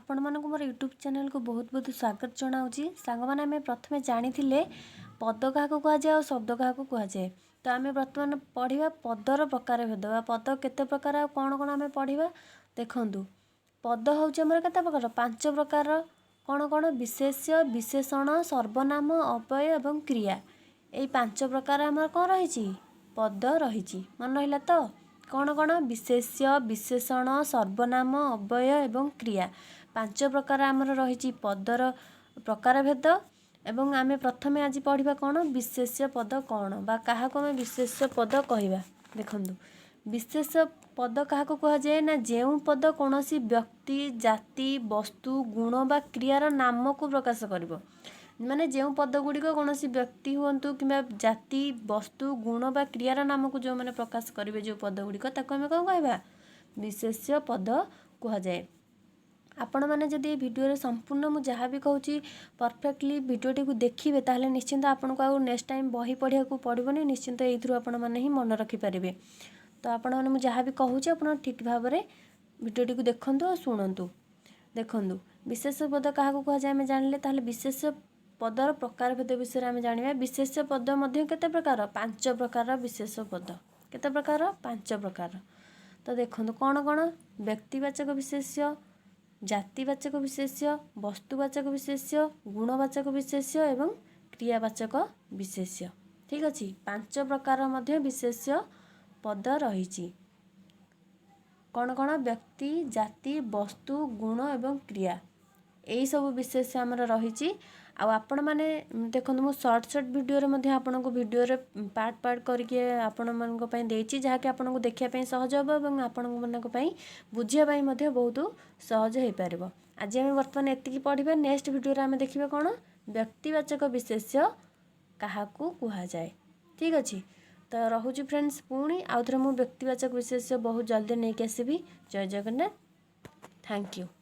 ଆପଣମାନଙ୍କୁ ମୋର ୟୁଟ୍ୟୁବ୍ ଚ୍ୟାନେଲ୍କୁ ବହୁତ ବହୁତ ସ୍ୱାଗତ ଜଣାଉଛି। ସାଙ୍ଗମାନେ, ଆମେ ପ୍ରଥମେ ଜାଣିଥିଲେ ପଦ କାହାକୁ କୁହାଯାଏ ଆଉ ଶବ୍ଦ କାହାକୁ କୁହାଯାଏ। ତ ଆମେ ବର୍ତ୍ତମାନ ପଢ଼ିବା ପଦର ପ୍ରକାର ଭେଦ ବା ପଦ କେତେ ପ୍ରକାର ଆଉ କ'ଣ କ'ଣ ଆମେ ପଢ଼ିବା। ଦେଖନ୍ତୁ, ପଦ ହେଉଛି ଆମର କେତେ ପ୍ରକାର? ପାଞ୍ଚ ପ୍ରକାର। କ'ଣ କ'ଣ? ବିଶେଷ୍ୟ, ବିଶେଷଣ, ସର୍ବନାମ, ଅବ୍ୟୟ ଏବଂ କ୍ରିୟା। ଏଇ ପାଞ୍ଚ ପ୍ରକାର ଆମର କ'ଣ ରହିଛି? ପଦ ରହିଛି। ମନେ ରହିଲା ତ? କ'ଣ କ'ଣ? ବିଶେଷ୍ୟ, ବିଶେଷଣ, ସର୍ବନାମ, ଅବ୍ୟୟ ଏବଂ କ୍ରିୟା। ପାଞ୍ଚ ପ୍ରକାର ଆମର ରହିଛି ପଦର ପ୍ରକାରଭେଦ। ଏବଂ ଆମେ ପ୍ରଥମେ ଆଜି ପଢ଼ିବା କ'ଣ? ବିଶେଷ୍ୟ ପଦ କ'ଣ ବା କାହାକୁ ଆମେ ବିଶେଷ୍ୟ ପଦ କହିବା? ଦେଖନ୍ତୁ, ବିଶେଷ୍ୟ ପଦ କାହାକୁ କୁହାଯାଏ ନା ଯେଉଁ ପଦ କୌଣସି ବ୍ୟକ୍ତି, ଜାତି, ବସ୍ତୁ, ଗୁଣ ବା କ୍ରିୟାର ନାମକୁ ପ୍ରକାଶ କରିବ। ମାନେ ଯେଉଁ ପଦ ଗୁଡ଼ିକ କୌଣସି ବ୍ୟକ୍ତି ହୁଅନ୍ତୁ କିମ୍ବା ଜାତି, ବସ୍ତୁ, ଗୁଣ ବା କ୍ରିୟାର ନାମକୁ ଯେଉଁମାନେ ପ୍ରକାଶ କରିବେ ଯେଉଁ ପଦ ଗୁଡ଼ିକ, ତାକୁ ଆମେ କ'ଣ କହିବା? ବିଶେଷ୍ୟ ପଦ କୁହାଯାଏ। ଆପଣମାନେ ଯଦି ଏ ଭିଡ଼ିଓରେ ସମ୍ପୂର୍ଣ୍ଣ ମୁଁ ଯାହା ବି କହୁଛି ପରଫେକ୍ଟଲି ଭିଡ଼ିଓଟିକୁ ଦେଖିବେ, ତାହେଲେ ନିଶ୍ଚିନ୍ତ ଆପଣଙ୍କୁ ଆଉ ନେକ୍ସଟ ଟାଇମ୍ ବହି ପଢ଼ିବାକୁ ପଡ଼ିବନି। ନିଶ୍ଚିନ୍ତ ଏଇଥିରୁ ଆପଣମାନେ ହିଁ ମନେ ରଖିପାରିବେ। ତ ଆପଣମାନେ ମୁଁ ଯାହା ବି କହୁଛି, ଆପଣ ଠିକ୍ ଭାବରେ ଭିଡ଼ିଓଟିକୁ ଦେଖନ୍ତୁ ଆଉ ଶୁଣନ୍ତୁ। ଦେଖନ୍ତୁ, ବିଶେଷ୍ୟ ପଦ କାହାକୁ କୁହାଯାଏ ଆମେ ଜାଣିଲେ। ତାହେଲେ ବିଶେଷ୍ୟ ପଦର ପ୍ରକାରଭେଦ ବିଷୟରେ ଆମେ ଜାଣିବା। ବିଶେଷ୍ୟ ପଦ ମଧ୍ୟ କେତେ ପ୍ରକାର? ପାଞ୍ଚ ପ୍ରକାର। ବିଶେଷ୍ୟ ପଦ କେତେ ପ୍ରକାର? ପାଞ୍ଚ ପ୍ରକାର। ତ ଦେଖନ୍ତୁ, କ'ଣ କ'ଣ? ବ୍ୟକ୍ତିବାଚକ ବିଶେଷ୍ୟ, ଜାତିବାଚକ ବିଶେଷ୍ୟ, ବସ୍ତୁବାଚକ ବିଶେଷ୍ୟ, ଗୁଣବାଚକ ବିଶେଷ୍ୟ ଏବଂ କ୍ରିୟାବାଚକ ବିଶେଷ୍ୟ। ଠିକ୍ ଅଛି? ପାଞ୍ଚ ପ୍ରକାର ମଧ୍ୟ ବିଶେଷ୍ୟ ପଦ ରହିଛି। କ'ଣ କ'ଣ? ବ୍ୟକ୍ତି, ଜାତି, ବସ୍ତୁ, ଗୁଣ ଏବଂ କ୍ରିୟା। ଏଇସବୁ ବିଶେଷ୍ୟ ଆମର ରହିଛି। ଆଉ ଆପଣମାନେ ଦେଖନ୍ତୁ, ମୁଁ ସର୍ଟ ସର୍ଟ ଭିଡ଼ିଓରେ ମଧ୍ୟ ଆପଣଙ୍କୁ ଭିଡ଼ିଓରେ ପାର୍ଟ ପାର୍ଟ କରିକି ଆପଣମାନଙ୍କ ପାଇଁ ଦେଇଛି, ଯାହାକି ଆପଣଙ୍କୁ ଦେଖିବା ପାଇଁ ସହଜ ହେବ ଏବଂ ଆପଣମାନଙ୍କ ପାଇଁ ବୁଝିବା ପାଇଁ ମଧ୍ୟ ବହୁତ ସହଜ ହେଇପାରିବ। ଆଜି ଆମେ ବର୍ତ୍ତମାନ ଏତିକି ପଢ଼ିବା। ନେକ୍ସଟ ଭିଡ଼ିଓରେ ଆମେ ଦେଖିବା କ'ଣ? ବ୍ୟକ୍ତିବାଚକ ବିଶେଷ୍ୟ କାହାକୁ କୁହାଯାଏ। ଠିକ୍ ଅଛି? ତ ରହୁଛି ଫ୍ରେଣ୍ଡସ୍। ପୁଣି ଆଉଥରେ ମୁଁ ବ୍ୟକ୍ତିବାଚକ ବିଶେଷ୍ୟ ବହୁତ ଜଲ୍ଦି ନେଇକି ଆସିବି। ଜୟ ଜଗନ୍ନାଥ। Thank you.